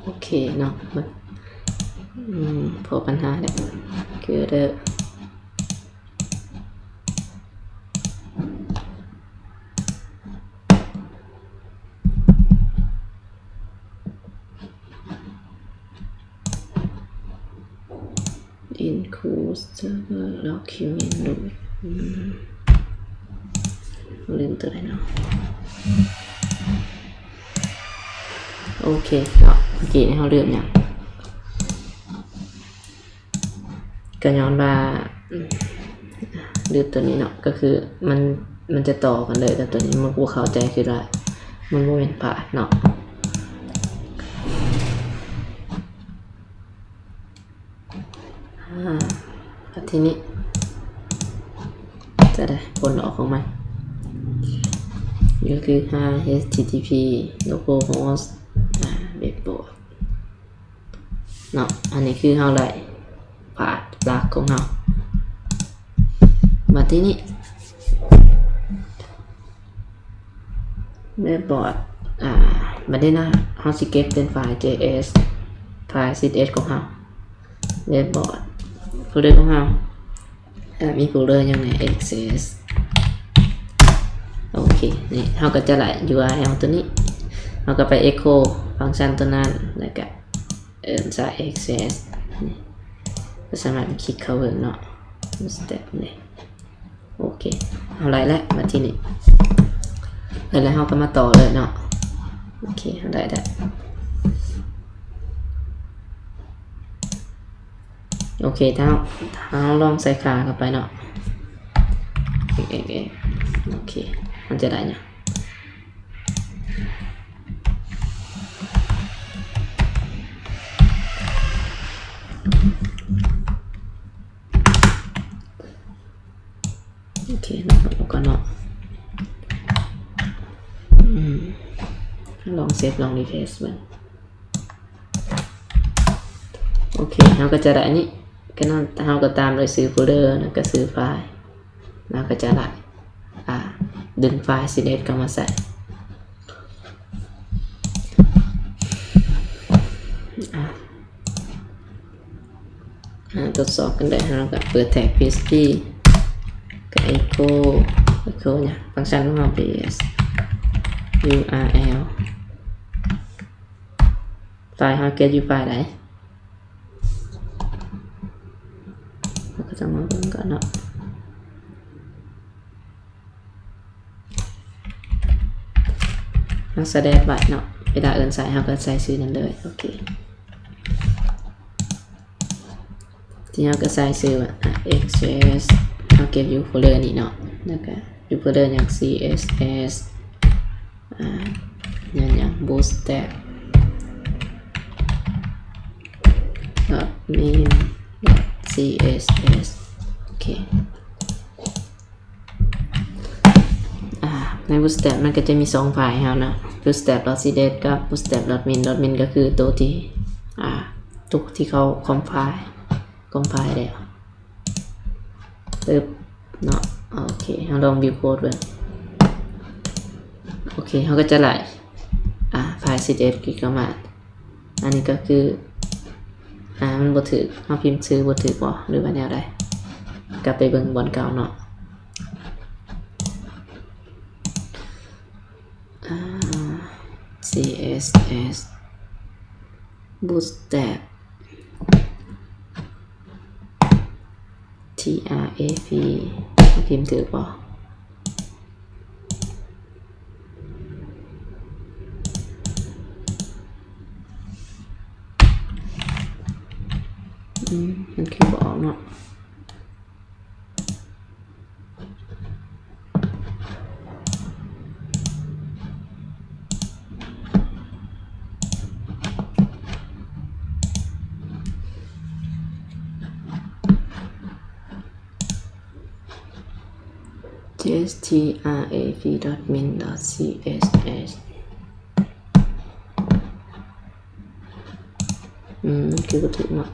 ໂອເຄເນາະ ອືມ ພໍ້ບັນຫາແລ້ວ ຄືເດີ include server document root ອືມ ລືມຕົວໃດເນາະ. ໂອເຄເນາະ ເມື່ອກີ້ເຮົາລືມຫຍັງ ກໍຍ້ອນວ່າ ອືມ ລືມຕົວນີ້ເນາະ ກໍຄືມັນ ມັນຈະຕໍ່ກັນເລີຍກັບຕົວນີ້ ມັນບໍ່ເຂົ້າໃຈ ຄິດວ່າມັນບໍ່ແມ່ນພາດເນາະ. ອາ ແລ້ວທີນີ້ຈະໄດ້ຜົນອອກຂອງມັນ ກໍຄື http localhost ອາ web port ເນາະ. ອັນນີ້ຄືເຮົາໄດ້ພາດຫຼັກຂອງເຮົາ ບັດທີນີ້ ເວັບບອດ ອາ ບັດນີ້ນະ ເຮົາຊິເກັບເປັນໄຟລ໌ ເຈເອສ ໄຟລ໌ ຊີເອັສ ຂອງເຮົາ ເວັບບອດ ໂຟລເດີຂອງເຮົາ ອາ ມີໂຟລເດີຫຍັງແດ່ ເອັກເຊັສ ໂອເຄ ນີ້ເຮົາກໍຈະໄລ່ ຢູອາແອລ ຕົວນີ້ ເຮົາກໍໄປເອັກໂຄຟັງຊັນຕົວນັ້ນ ແລ້ວກໍເອີ້ນໃສ່ ເອັກເຊັສ ນີ້ ກໍສາມາດຄລິກເຂົ້າເບິ່ງເນາະ ສະເຕັບນີ້ ໂອເຄ ເຮົາໄລ່ແລ້ວ ບັດທີນີ້ ໄລ່ແລ້ວເຮົາກໍມາຕໍ່ເລີຍເນາະ ໂອເຄ ເຮົາໄລ່ແລ້ວ ໂອເຄ ຖ້າເຮົາ ຖ້າເຮົາລອງໃສ່ຄ່າເຂົ້າໄປເນາະ ເອັກ ເອັກ ເອັກ ໂອເຄ ມັນຈະໄດ້ຫຍັງ? ໂອເຄ ເນາະ ແລ້ວກໍເນາະ ອືມ ລອງເຊບ ລອງຣີເຟຣຊເບິ່ງ ໂອເຄ ເຮົາກໍຈະໄດ້ອັນນີ້ ກໍນັ້ນ ເຮົາກໍຕາມດ້ວຍຊື່ໂຟລເດີ ແລ້ວກໍຊື່ໄຟລ໌ ແລ້ວກໍຈະໄດ້ ອາ ດຶງໄຟລ໌ ຊີເອັສ ເຂົ້າມາໃສ່ ອາ ອາ ທົດສອບກັນໄດ້ ເຮົາກໍເປີດແທັກ ພີເອັດຊພີ ກໍເອັກໂຄ ເອັກໂຄຫຍັງ ຟັງຊັນຂອງເຮົາ ພີເອັດ ຢູອາແອລ ໄຟລ໌ເຮົາເກັບຢູ່ໄຟລ໌ໃດ ເຮົາກໍຕ້ອງມາເບິ່ງກ່ອນເນາະ ເຮົາສະແດບໄວ້ເນາະ ເວລາເອີ້ນໃສ່ ເຮົາກໍໃສ່ຊື່ນັ້ນເລີຍ ໂອເຄ ທີນີ້ເຮົາກໍໃສ່ຊື່ວ່າ ເອັກເຊັສ ເຮົາເກັບຢູ່ໂຟລເດີນີ້ເນາະ ແລ້ວກໍຢູ່ໂຟລເດີຫຍັງ ຊີເອັສເອັສ ອາ ຫຍັງ ຫຍັງ ບູດສະແຕບ ດອດ ເມນ ດອດ ຊີເອັສເອັສ ໂອເຄ ອາ ໃນບູດສະແຕບມັນກໍຈະມີສອງໄຟລ໌ໃຫ້ເຮົາເນາະ ບູດສະແຕບ ດອດ ຊີເອັສ ກັບ ບູດສະແຕບ ດອດ ເມນ ດອດ ເມນ ກໍຄືໂຕທີ່ ອາ ໂຕທີ່ເຂົາຄອມໄພລ໌ ຄອມໄພລ໌ແລ້ວ ປຶບ ເນາະ ໂອເຄ ເຮົາລອງບິວໂຄດເບິ່ງ ໂອເຄ ເຮົາກໍຈະໄລ່ ອາ ໄຟລ໌ ຊີເອັສ ເອັສ ເຂົ້າມາ ອັນນີ້ກໍຄື ອາ ມັນບໍ່ຖືກ ເຮົາພິມຊື່ບໍ່ຖືກບໍ່ ຫຼືວ່າແນວໃດ ກັບໄປເບິ່ງບ່ອນເກົ່າເນາະ ອາ ຊີເອັສເອັສ ບູດສະແຕບ ທີອາເອພີ ພິມຖືກບໍ່? ອືມ ມັນຄືບໍ່ອອກເນາະ. ເຈສ ທີອາເອພີ ດອດ ເມນ ດອດ ຊີເອັສເອັສ ອືມ ຄືບໍ່ຖືກເນາະ.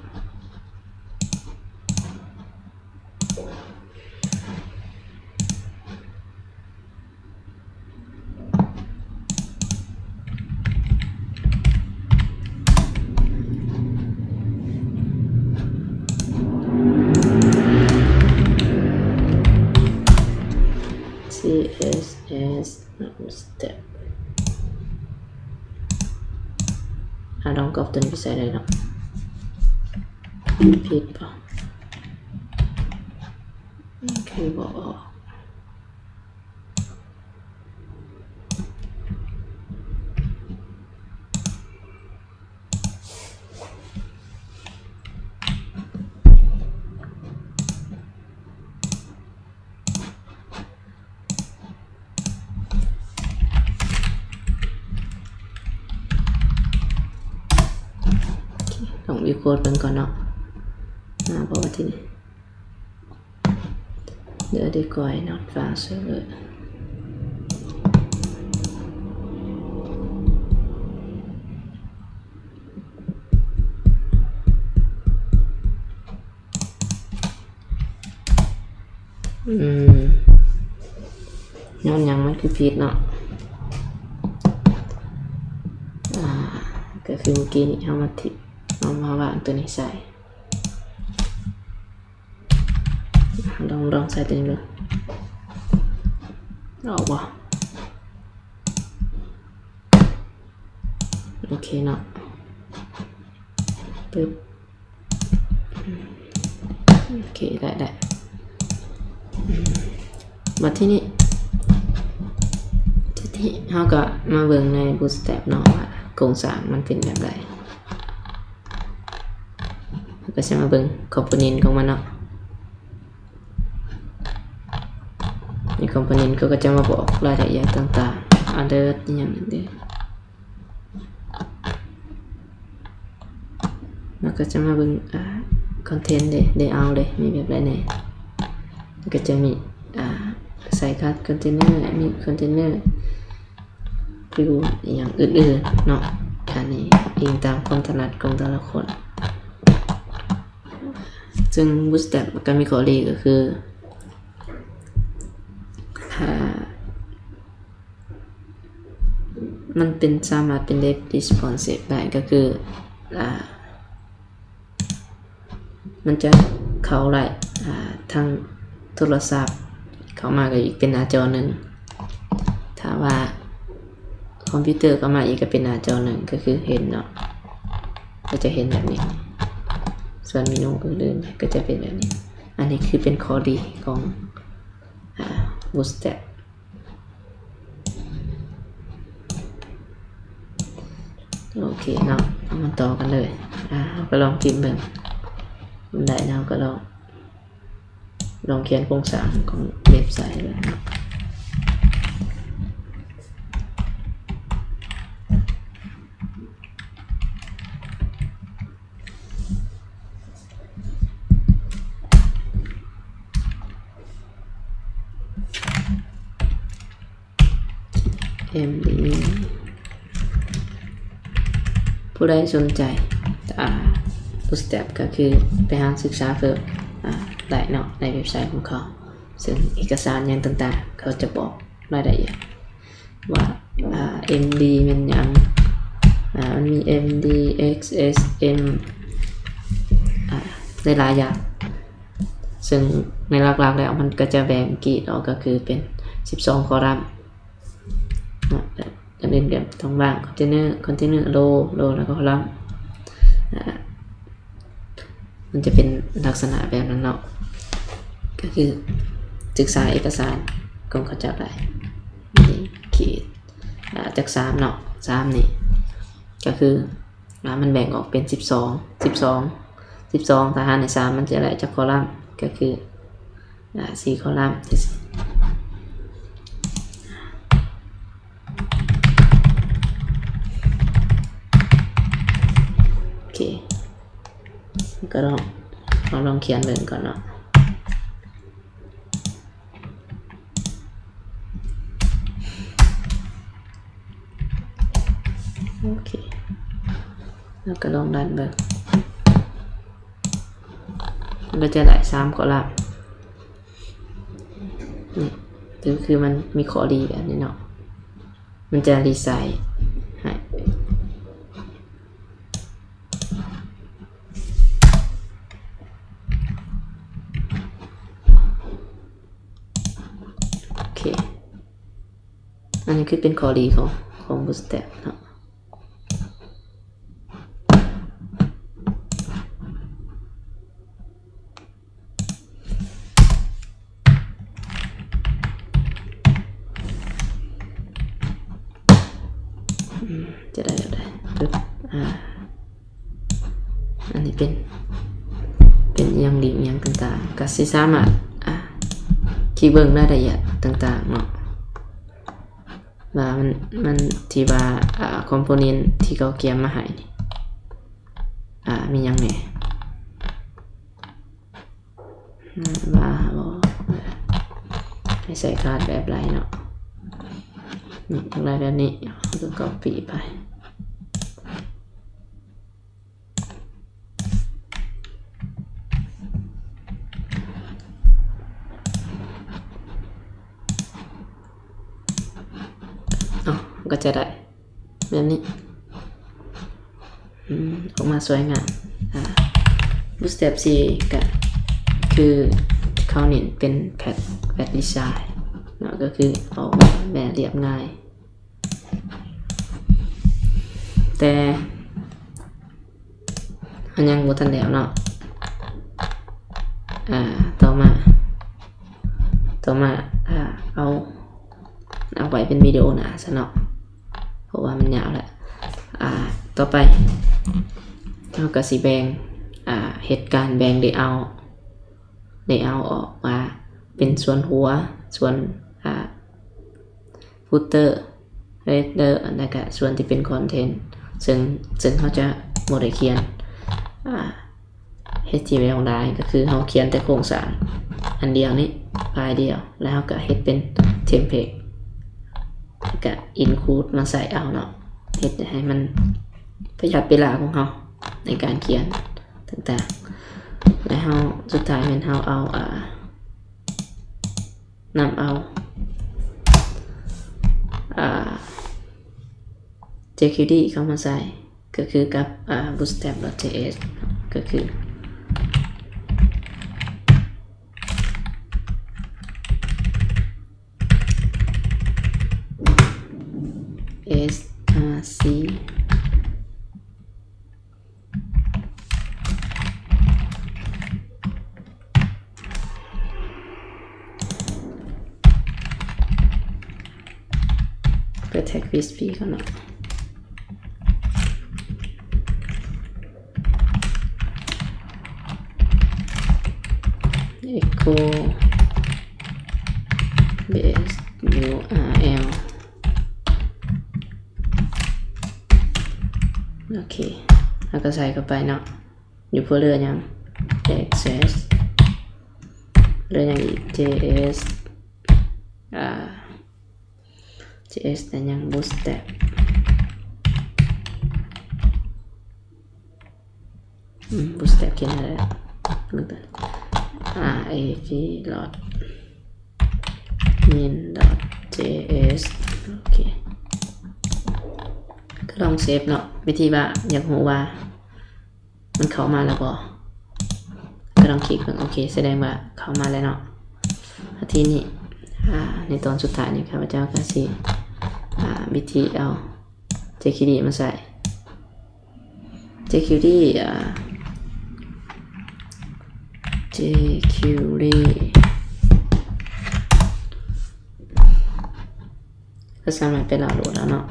ຊີເອັສເອັສ ສະເຕັບ ອາ ລອງກັອບຕົວນີ້ໄປໃສ່ໄດ້ເນາະ ຜິດບໍ່? ຄືບໍ່ອອກ. ໂອເຄ ຕ້ອງວິວໂຄດເບິ່ງກ່ອນເນາະ ມາບໍ່ວ່າທີນີ້. ເດີ ດີກວ່າ ນອດຟາວເຊີເວີ. ອືມ ຍ້ອນຫຍັງມັນຄືຜິດເນາະ? ອາ ກໍຄືມື້ກີ້ນີ້ເຮົາມາທິ ເຮົາມາວາງຕົວນີ້ໃສ່ ລອງ ລອງໃສ່ຕົວນີ້ເບິ່ງ ອອກບໍ່? ໂອເຄເນາະ ປຶບ ໂອເຄ ໄດ້ ໄດ້ ບັດທີນີ້ ທີນີ້ເຮົາກໍມາເບິ່ງໃນ Bootstrap ເນາະ ວ່າໂຄງສ້າງມັນເປັນແບບໃດ. ເຮົາກໍຈະມາເບິ່ງ component ຂອງມັນເນາະ. ໃນ component ເຂົາກໍຈະມາບອກລາຍລະອຽດຕ່າງໆ alert ອີ່ຫຍັງນີ້ເດ້. ແລ້ວກໍຈະມາເບິ່ງ ອາ content ເດ້ layout ເດ້ ມີແບບໃດແດ່. ແລ້ວກໍຈະມີ ອາ ໃສ່ card container ມີ container ຫຼື ອີ່ຫຍັງອື່ນໆເນາະ. ອັນນີ້ອີງຕາມຄວາມຖະໜັດຂອງແຕ່ລະຄົນ. ເຊິ່ງ Bootstrap ມັນກໍມີຂໍ້ດີກໍຄື ອາ ມັນເປັນ ສາມາດເປັນ web responsive ໄດ້ ກໍຄື ອາ ມັນຈະເຂົ້າໄດ້ ອາ ທັງໂທລະສັບເຂົ້າມາກໍອີກເປັນໜ້າຈໍໜຶ່ງ ຖ້າວ່າຄອມພິວເຕີເຂົ້າມາອີກກໍເປັນໜ້າຈໍໜຶ່ງ ກໍຄືເຫັນເນາະ ກໍຈະເຫັນແບບນີ້ ສ່ວນເມນູອື່ນໆກໍຈະເປັນແບບນີ້. ອັນນີ້ຄືເປັນຂໍ້ດີຂອງ ອາ Bootstrap. ໂອເຄເນາະ ເຮົາມາຕໍ່ກັນເລີຍ. ອາ ເຮົາກໍລອງພິມເບິ່ງ ມັນໄດ້ແລ້ວ ເຮົາກໍລອງ ລອງຂຽນໂຄງສ້າງຂອງເວັບໄຊເບິ່ງເນາະ. ເອັມດີ ຜູ້ໃດສົນໃຈ ອາ Bootstrap ກໍຄືໄປຫາສຶກສາເພີ່ມ ອາ ໄດ້ເນາະ ໃນເວັບໄຊຂອງເຂົາ ເຊິ່ງເອກະສານຫຍັງຕ່າງໆ ເຂົາຈະບອກລາຍລະອຽດວ່າ ອາ ເອັມດີ ແມ່ນຫຍັງ ອາ ມັນມີ ເອັມດີ ເອັກເອັສເອັມ ອາ ຫຼາຍໆຢ່າງ. ເຊິ່ງໃນຫຼັກໆແລ້ວມັນກໍຈະແບ່ງກຣີດອອກ ກໍຄືເປັນສິບສອງຄໍລັມເນາະ ອັນອື່ນກໍຕ້ອງວາງ ຄອນເທນເນີ ຄອນເທນເນີ ໂຣ ໂຣ ແລ້ວກໍຄໍລັມ ອາ ມັນຈະເປັນລັກສະນະແບບນັ້ນເນາະ ກໍຄືສຶກສາເອກະສານຂອງເຂົາເຈົ້າໄດ້ ນີ້ ກຣີດ ອາ ຈັກສາມເນາະ ສາມນີ້ ກໍຄື ອາ ມັນແບ່ງອອກເປັນສິບສອງ ສິບສອງ ສິບສອງ ຖ້າຫານໃຫ້ສາມ ມັນຈະໄດ້ຈັກຄໍລັມ ກໍຄື ອາ ສີ່ຄໍລັມ ໂອເຄ ກໍລອງ ເຮົາລອງຂຽນເບິ່ງກ່ອນເນາະ. ໂອເຄ ແລ້ວກໍລອງຣັນເບິ່ງ ມັນກໍຈະໄດ້ສາມຄໍລັມ ນີ້ ຄື ຄືມັນມີຂໍ້ດີແບບນີ້ເນາະ ມັນຈະຣີໄຊໃຫ້. ໂອເຄ ອັນນີ້ຄືເປັນຂໍ້ດີຂອງ ຂອງ Bootstrap ເນາະ ອືມ ຈະໄດ້ແບບໃດ ປຶບ ອາ ອັນນີ້ເປັນ ເປັນອີ່ຫຍັງ ລິ້ງອີ່ຫຍັງຕ່າງໆ ກໍຊິສາມາດ ອາ ທີ່ເບິ່ງລາຍລະອຽດຕ່າງໆເນາະ ວ່າມັນ ມັນ ທີ່ວ່າ ອາ ຄອມໂພເນັນທີ່ເຂົາກຽມມາໃຫ້ນີ້ ອາ ມີຫຍັງແດ່ ວ່າ ໃຫ້ໃສ່ຄາດແບບໃດເນາະ ນີ້ ຢາກໄດ້ແບບນີ້ ເຮົາກໍກັອບປີ້ໄປ. ກໍຈະໄດ້ແບບນີ້ ອືມ ອອກມາສວຍງາມ. ອາ Bootstrap ສີ່ ກະຄືເຂົາເນັ້ນເປັນ flat flat design ເນາະ ກໍຄືອອກມາແບບລຽບງ່າຍ. ແຕ່ມັນຍັງບໍ່ທັນແລ້ວເນາະ. ອາ ຕໍ່ມາ ຕໍ່ມາ ອາ ເອົາ ເອົາໄວ້ເປັນວິດີໂອໜ້າຊະເນາະ ເພາະວ່າມັນຍາວແລ້ວ. ອາ ຕໍ່ໄປເຮົາກໍຊິແບ່ງ ອາ ເຮັດການແບ່ງ layout layout ອອກວ່າເປັນສ່ວນຫົວ ສ່ວນ ອາ footer header ແລ້ວກະສ່ວນທີ່ເປັນ content ເຊິ່ງ ເຊິ່ງເຮົາຈະບໍ່ໄດ້ຂຽນ ອາ ເອັດຊ໌ທີເອັມແອລ ຫຼາຍ ກໍຄືເຮົາຂຽນແຕ່ໂຄງສ້າງອັນດຽວນີ້ ຟາຍດຽວ ແລ້ວເຮົາກໍເຮັດເປັນ template ແລ້ວກໍ include ມາໃສ່ເອົາເນາະ ເຮັດໃຫ້ມັນປະຢັດເວລາຂອງເຮົາໃນການຂຽນຕ່າງໆ. ແລ້ວເຮົາ ສຸດທ້າຍແມ່ນເຮົາເອົາ ອາ ນຳເອົາ ອາ JQuery ເຂົ້າມາໃສ່ ກໍຄືກັບ ອາ bootstrap.js ກໍຄື src ເປີດ tag php ກ່ອນເນາະ echo base url ໂອເຄ ເຮົາກໍໃສ່ເຂົ້າໄປເນາະ. ຢູ່ເພື່ອເລືອກຫຍັງ access ເລືອກຫຍັງອີກ js ອາ js ແລ້ວຫຍັງ bootstrap ອືມ bootstrap ຂຽນໃຫ້ແລ້ວ ເບິ່ງຕົວ rav.min.js ໂອເຄ ກໍລອງເຊບເນາະ ວິທີວ່າ ຢາກຮູ້ວ່າ ມັນເຂົ້າມາແລ້ວບໍ່? ກໍຕ້ອງຄລິກເບິ່ງ ໂອເຄ ສະແດງວ່າເຂົ້າມາແລ້ວເນາະ. ອາ ທີນີ້ ອາ ໃນຕອນສຸດທ້າຍນີ້ ຂ້າພະເຈົ້າກໍຊິ ອາ ວິທີເອົາ jQuery ມາໃສ່ jQuery ອາ jQuery ກໍສາມາດໄປດາວໂຫຼດເອົາເນາະ.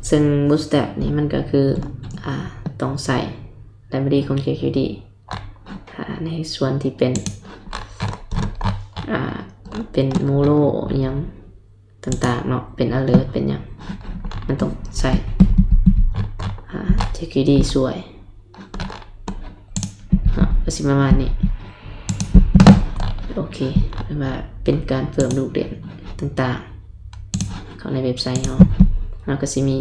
ເຊິ່ງ Bootstrap ນີ້ມັນກໍຄື ອາ ຕ້ອງໃຊ້ library ຂອງ jQuery ອາ ໃນສ່ວນທີ່ເປັນ ອາ ເປັນ Molo ອີ່ຫຍັງຕ່າງໆເນາະ ເປັນ alert ເປັນຫຍັງ ມັນຕ້ອງໃຊ້ ອາ jQuery ຊ່ວຍ. ເນາະ ກໍຊິປະມານນີ້ ໂອເຄ ແປວ່າເປັນການເພີ່ມລູກເຫຼັ້ນຕ່າງໆ ເຂົ້າໃນເວັບໄຊເຮົາ. ເຮົາກໍຊິມີ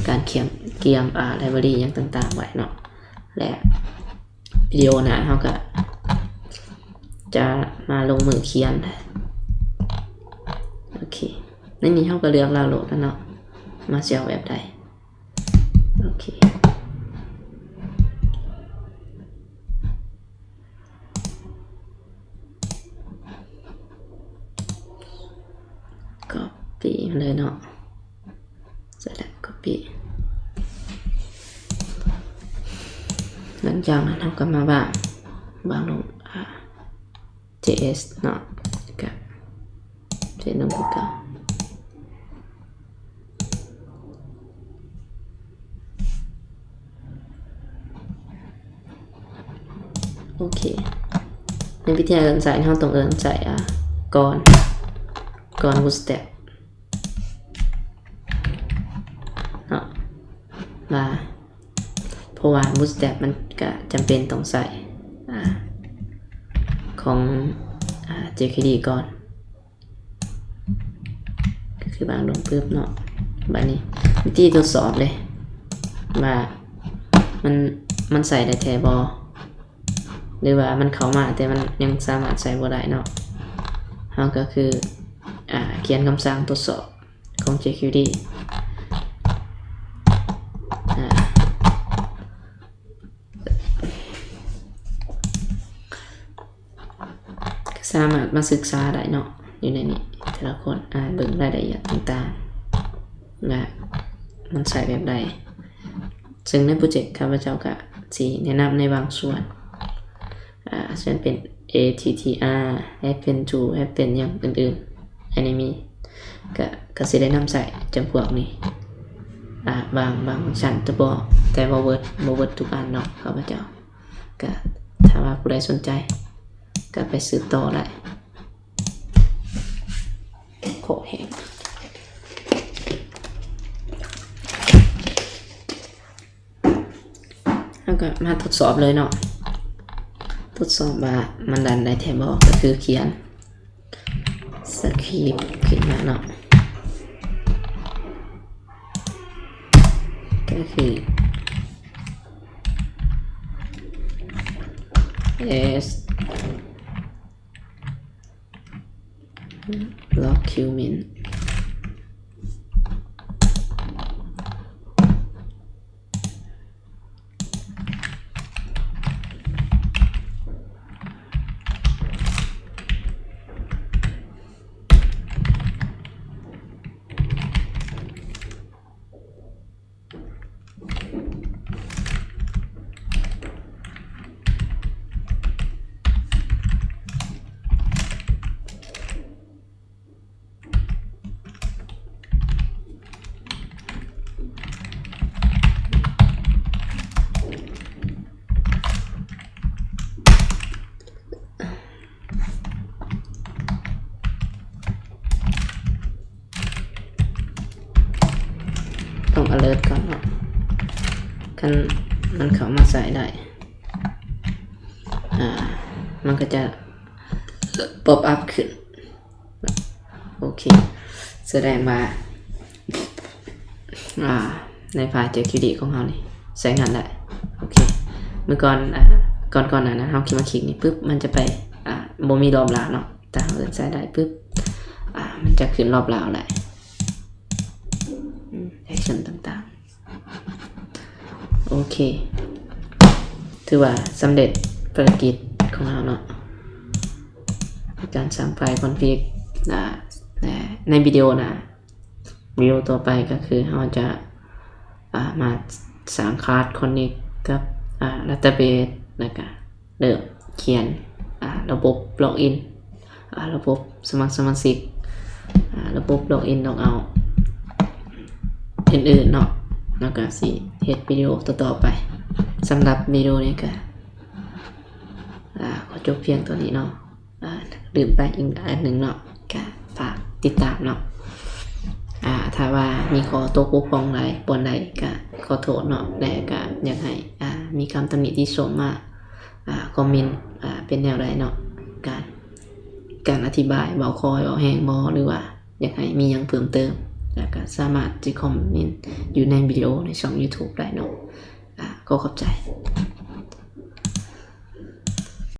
ການຂຽນ ກຽມ ອາ library ຫຍັງຕ່າງໆໄວ້ເນາະ ແລະ ວິດີໂອໜ້າເຮົາກໍຈະມາລົງມືຂຽນ. ໂອເຄ ໃນນີ້ເຮົາກໍເລືອກດາວໂຫຼດແລ້ວເນາະ ວ່າຊິເອົາແບບໃດ. ໂອເຄ copy ມາເລີຍເນາະ ໃສ່ແລ້ວ copy. ຫຼັງຈາກນັ້ນເຮົາກໍມາວາງ ວາງລົງ ອາ js ເນາະ ກະເຊບລົງຄືເກົ່າ. ໂອເຄ ໃນວິທີການເອີ້ນໃຊ້ ເຮົາຕ້ອງເອີ້ນໃຊ້ ອາ ກ່ອນ ກ່ອນ Bootstrap ເນາະ ວ່າ ເພາະວ່າ Bootstrap ມັນກະຈຳເປັນຕ້ອງໃຊ້ ອາ ຂອງ ອາ jQuery ກ່ອນ ກໍຄືວາງລົງປຶບເນາະ. ບາດນີ້ວິທີທົດສອບເດ້ ວ່າມັນ ມັນໃຊ້ໄດ້ແທ້ບໍ່ ຫຼືວ່າມັນເຂົ້າມາແຕ່ມັນຍັງສາມາດໃຊ້ບໍ່ໄດ້ເນາະ ເຮົາກໍຄື ອາ ຂຽນຄຳສັ່ງທົດສອບ ຂອງ JQD ອາ ກໍສາມາດມາສຶກສາໄດ້ເນາະ ຢູ່ໃນນີ້ ແຕ່ລະຄົນ ອ່ານເບິ່ງລາຍລະອຽດຕ່າງໆ ວ່າມັນໃຊ້ແບບໃດ. ເຊິ່ງໃນໂປຣເຈັກຂ້າພະເຈົ້າກະຊິແນະນຳໃນບາງສ່ວນ ອ່າ ເຊັ່ນເປັນ ATTR, Advent two, Advent ຫຍັງອື່ນໆ Enemy ກະ ກະຊິໄດ້ນຳໃຊ້ຈຳພວກນີ້ ອ່າ ບາງ ບາງຟັງຊັນ ແຕ່ບໍ່ ແຕ່ບໍ່ເບິດ ບໍ່ເບິດທຸກອັນເນາະ ຂ້າພະເຈົ້າ. ກະຖ້າວ່າຜູ້ໃດສົນໃຈ ກະໄປສືບຕໍ່ໄດ້. ຂໍແຮງ ເຮົາກະມາທົດສອບເລີຍເນາະ ທົດສອບວ່າມັນຣັນໄດ້ແທ້ບໍ່ ກະຄືຂຽນສະຄຣິບຂຶ້ນມາເນາະ ກະຄື S document ຕ້ອງ alert ກ່ອນເນາະ ຄັນມັນເຂົ້າມາໃຊ້ໄດ້ ອ່າ ມັນກໍຈະ pop up ຂຶ້ນ. ໂອເຄ ສະແດງວ່າ ອ່າ ໃນໄຟລ໌ JQD ຂອງເຮົານີ້ໃຊ້ງານໄດ້. ໂອເຄ ເມື່ອກ່ອນ ອ່າ ກ່ອນ ກ່ອນໜ້ານັ້ນ ເຮົາຄລິກມາຄລິກນີ້ປຶບ ມັນຈະໄປ ອ່າ ບໍ່ມີລອບລາວເນາະ ແຕ່ເຮົາເອີ້ນໃຊ້ໄດ້ປຶບ ອ່າ ມັນຈະຂຶ້ນລອບລາວໄດ້ ອາ action ຕ່າງໆ. ໂອເຄ ຖືວ່າສຳເລັດພາລະກິດຂອງເຮົາເນາະ ໃນການສ້າງໄຟລ໌ config ອາ ແລະ ໃນວິດີໂອໜ້າ ວິດີໂອຕໍ່ໄປກໍຄືເຮົາຈະ ອາ ມາສ້າງ card connect ກັບ ອາ database ແລ້ວກະເລີ່ມຂຽນ ອາ ລະບົບ login ອາ ລະບົບສະໝັກສະມາຊິກ ອາ ລະບົບ login logout ອື່ນໆເນາະ ແລ້ວກະຊິເຮັດວິດີໂອຕໍ່ໆໄປ. ສຳລັບວິດີໂອນີ້ກະ ອາ ຂໍຈົບພຽງເທົ່ານີ້ເນາະ ອາ ລືມໄປອີກອັນໜຶ່ງເນາະ ກະຝາກຕິດຕາມເນາະ ອາ ຖ້າວ່າມີຂໍ້ຕົກບົກຜ່ອງໃດ ບ່ອນໃດກະຂໍໂທດເນາະ ແລະກະຢາກໃຫ້ ອາ ມີຄຳຕຳໜິຕິຊົມມາ ອາ ຄອມເມັນ ອາ ເປັນແນວໃດເນາະ ການ ການອະທິບາຍ ເວົ້າຄ່ອຍເວົ້າແຮງບໍ່ ຫຼືວ່າຢາກໃຫ້ມີຫຍັງເພີ່ມເຕີມ ແລ້ວກະສາມາດຊິຄອມເມັນຢູ່ໃນວິດີໂອໃນຊ່ອງ YouTube ໄດ້ເນາະ ອາ ຂໍຂອບໃຈ.